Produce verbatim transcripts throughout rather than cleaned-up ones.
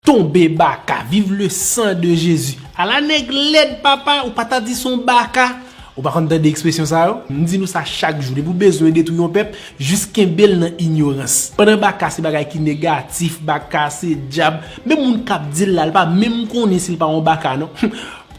Tonbe baka, viv le sang de Jésus. Ala nèg lèd papa, ou pa ta di se yon baka? Ou pa konn tande ekspresyon sa yo? M di nou sa chak jou, depi w bezwen detwi yon pèp, jis kenbe l nan inyorans. Pandan baka se bagay ki negatif, baka se dyab, menm moun k ap di l la, l pa menm konnen si l pa yon baka non.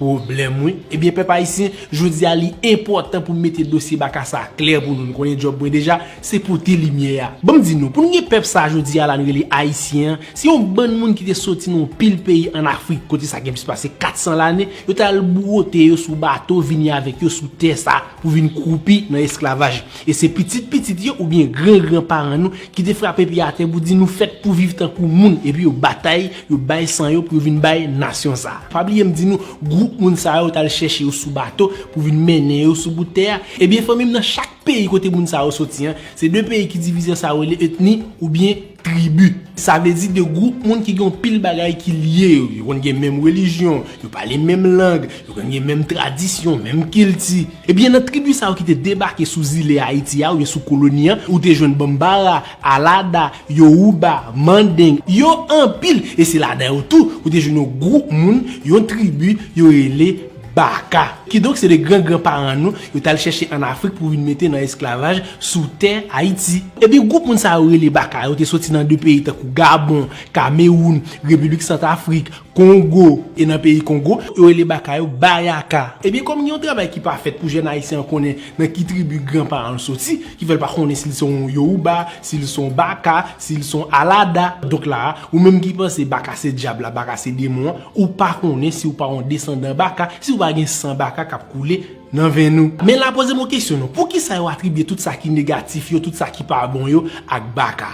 Pwoblèm wi. Ebyen pèp ayisyen, jodi a li enpòtan pou m mete dosye baka sa klè pou nou. Nou konnen djòb mwen deja, se pote limyè a. Ban m di nou, pou nou gen pèp sa jodi a la nou rele ayisyen an, se yon bann moun ki te soti nan yon pil peyi ann Afrik, kote sa gen plis pase kat san lane, yo t al bwote yo sou bato, vini avèk yo sou tè sa pou vin kwoupi nan esklavaj. E se pitit pitit yo oubyen gran gran paran nou ki te frape pye atè pou di nou fèt pou viv tankou moun, epi yo batay, yo bay san yo pou yo vin bay nasyon sa. Pa bliye m di nou, gwoup moun sa yo t al chèche yo sou bato pou vin mennen yo sou bout tè a. Ebyen fanmi m, nan chak peyi kote moun sa yo soti an, se de peyi ki divize an sa yo rele etni oubyen tribi. Sa vle di de gwoup moun ki gen yon pil bagay ki lye yo. Yo konn gen menm relijyon, yo pale menm lang, yo konn gen menm tradisyon, menm kilti. Ebyen nan tribi sa yo ki te debake sou zile Ayiti a oubyen sou koloni an, ou te jwenn Banmbara, Alada, Yowouba, Mandeng, yo anpil. E se ladan yo tou ou te jwenn yon gwoup moun, yon tribi yo rele Baka. Kidonk se de gran gran paran nou yo t al chèche ann Afrik pou vin mete nan esklavaj sou tè Ayiti. Ebyen gwoup moun sa yo rele Baka yo te soti nan de peyi tankou Gabon, Kamewoun, Repiblik Santafrik, Kongo. E nan peyi Kongo yo rele Baka yo Bayaka. Ebyen kòm gen yon travay ki pa fèt pou jèn ayisyen an konnen nan ki tribi gran paran l soti, ki fè l pa konnen si l se yon Yowouba, si l se yon Baka, si l se yon Alada. Donk la a, ou menm ki panse Baka se dyab la, Baka se demon an, ou pa konnen si w pa yon desandan Baka, si w pa gen san Baka k ap koule nan venn ou. Men la poze m yon kesyon non, poukisa yo atribye tout sa ki negatif yo, tout sa ki pa bon yo ak Baka?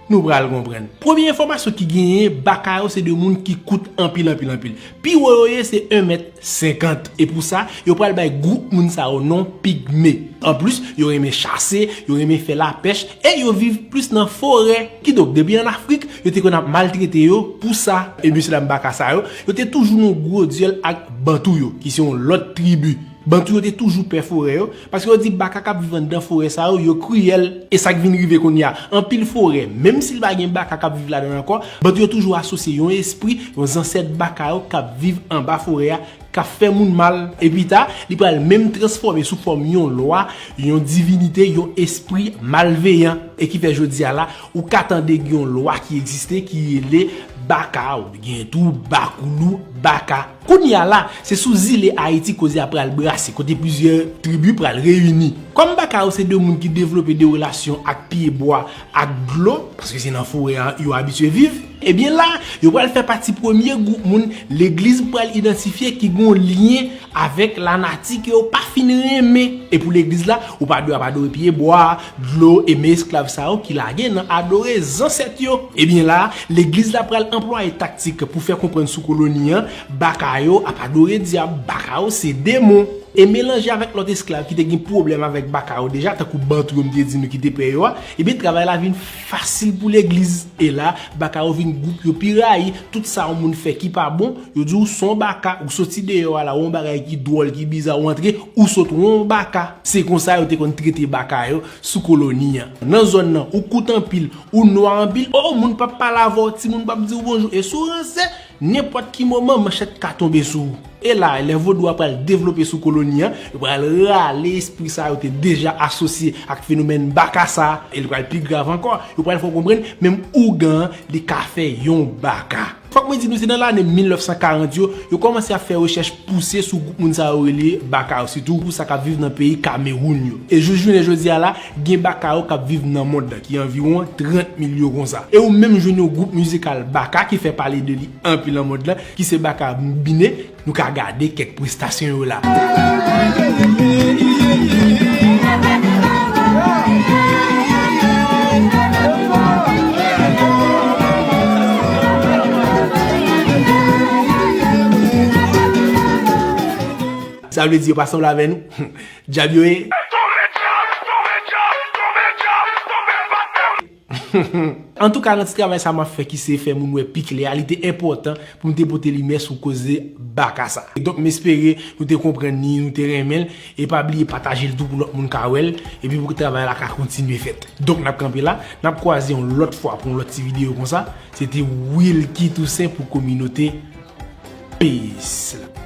Nou pral konprann. Premye enfòmasyon ki genyen, Baka yo se de moun ki kout anpil anpil anpil. Pi wo yo ye se en mèt senkant. E pou sa, yo pral bay gwoup moun sa yo non pigme. Anplis, yo renmen chase, yo renmen fè lapèch, e yo viv plis nan forè. Kidonk, depi ann Afrik, yo te konn ap maltrete yo pou sa. E mesye dam Baka sa yo, yo te toujou nan gwo dyèl ak Bantou yo, ki se yon lòt tribi. Bantou yo te toujou pè forè yo, paske yo di Baka k ap viv anndan forè sa yo, yo kriyèl. E sa k vin rive kounye a, anpil forè, menm si l pa gen Baka k ap viv ladan l ankò, Bantou yo toujou asosye yon espri, yon zansèt Baka yo k ap viv anba forè a, k ap fè moun mal. E pita, li pral menm transfòme sou fòm yon lwa, yon divinite, yon espri malveyan. E ki fè jodi a la, ou ka tande gen yon lwa ki egziste ki rele Baka, ou gen tou Bakoulou Baka. Kounye a la, se sou zile Ayiti koze a pral brase, kote plizyè tribi pral reyini. Kòm Baka yo se de moun ki devlope de relasyon ak pyebwa, ak dlo, paske se nan forè a yo abitye viv, ebyen la, yo pral fè pati premye gwoup moun legliz pral idantifye ki gen yon lyen avèk lanati ke yo pa fin renmen. E pou legliz la, ou pa dwe ap adore pyebwa, dlo, e men esklav sa yo ki lage nan adore zansèt yo. Ebyen la, legliz la pral anplwaye taktik pou fè konprann sou koloni an, Baka yo ap adore dyab, Baka yo se demon. E melanje avèk lòt esklav ki te gen pwoblèm avèk Baka yo deja, tankou Bantou yo m te di nou ki te pè yo a, ebyen travay la vin fasil pou legliz. E la, Baka yo vin gwoup yo pi rayi, tout sa yon moun fè ki pa bon, yo di w se yon Baka, ou soti deyò a la, ou yon bagay ki dwòl, ki biza, ou antre, ou sot yon Baka. Se konsa yo te konn trete Baka yo sou koloni an. Nan zòn nan, ou kout anpil, ou nwa anpil, o, moun p ap pale avè w, timoun p ap di w bonjou, e si w ranse, nenpòt ki moman, manchèt ka tonbe sou ou. E la, lè vodou a pral devlope sou koloni an, yo pral rale espri sa yo te deja asosye ak fenomèn Baka sa, e li pral pi grav ankò, yo pral fè w konprann, menm ougan an, li ka fè yon Baka. Fòk mwen di nou, se nan lane mil nèf san karant yo, yo kòmanse ap fè rechèch pouse sou gwoup moun sa yo rele Baka yo, sitou pou sa k ap viv nan peyi Kamewoun yo. E jis jounen jodi a la, gen Baka yo k ap viv nan mond lan, ki anviwon trant milyon konsa. E ou menm jwenn yon gwoup mizikal Baka ki fè pale de li anpil nan mond lan, ki se Baka Mbine, nou ka gade kèk prestasyon yo la. Sa vle di yo pa sanble avè nou? Dyab yo ye. Antouka, nan ti travay sa m ap fè ki se fè moun wè pi klè a, li te enpòtan pou m te pote limyè sou koze baka sa. Donk, m espere nou te konprann li, nou te renmen l, e pa bliye pataje l tou pou lòt moun ka wè l, epi pou travay la ka kontinye fèt. Donk, n ap kanpe la, n ap kwaze yon lòt fwa pou yon lòt ti videyo konsa. Se te Wilky Toussaint pou kominote Peace.